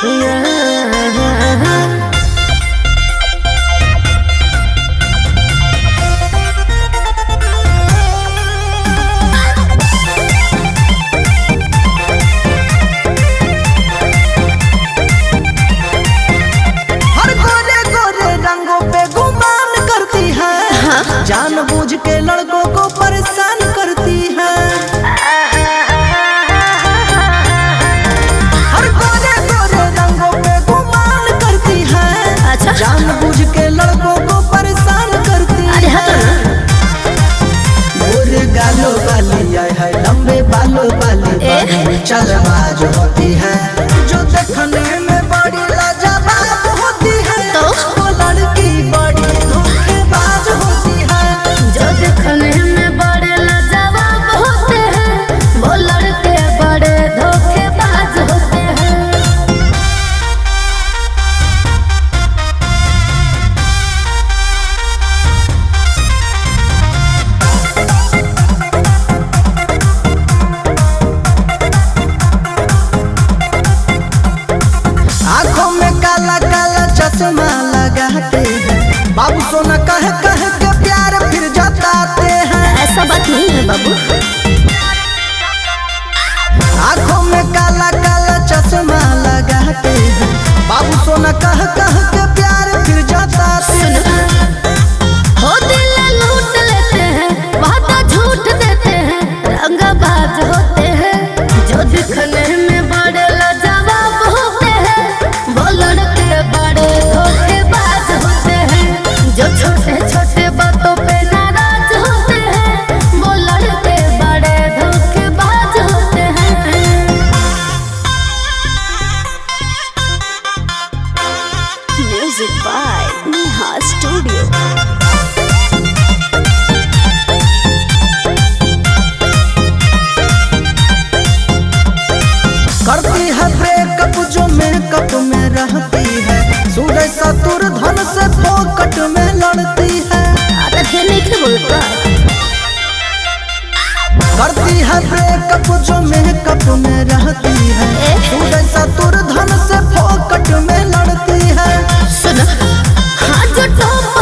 हर गोरे गोरे रंगों पे गुमान करती है। हाँ? जानबूझ के लड़कों को परेशान करती है। हर गोरे गोरे रंगों पे गुमान करती है। अच्छा? जानबूझ के लड़कों को परेशान करती अरे है। हटो ना। गोरे गालों वाली आए है, लंबे बालों वाली ए? चलबाज होती है। जो देखने में बड़ी लाजवाब होती है, तो? वो लड़की बड़ी धोखेबाज होती है। जो दिखने में बड़े लाजवाब होते हैं, वो लड़के बड़े धोखेबाज होते हैं। आंखों में काला काला चश्मा लगाते हैं, बाबू सोना कह कह के प्यार फिर जताते हैं। ऐसा बात नहीं है बाबू। आंखों में काला काला चश्मा लगाते हैं, बाबू सोना कह कह के प्यार फिर जताते हैं। हो दिल लूट लेते हैं, वादा झूठ देते हैं, रंगबाज होते हैं। जो दिखने में बड़े लाजवाब होते हैं, वो लड़के बड़े धोखेबाज होते हैं। जो छोटे छोटे बातों पे नाराज होते हैं, वो लड़के बड़े धोखेबाज होते हैं। Music by Neha studio. करती है ब्रेकअप जो मेकअप में रहती है, सूरज सतुर धन से फोकट में लड़ती है। आता फिर नहीं थे बोलता। करती है ब्रेकअप जो मेकअप में रहती है, सूरज सतुर धन से फोकट में लड़ती है। सुनो, हाँ जो टॉप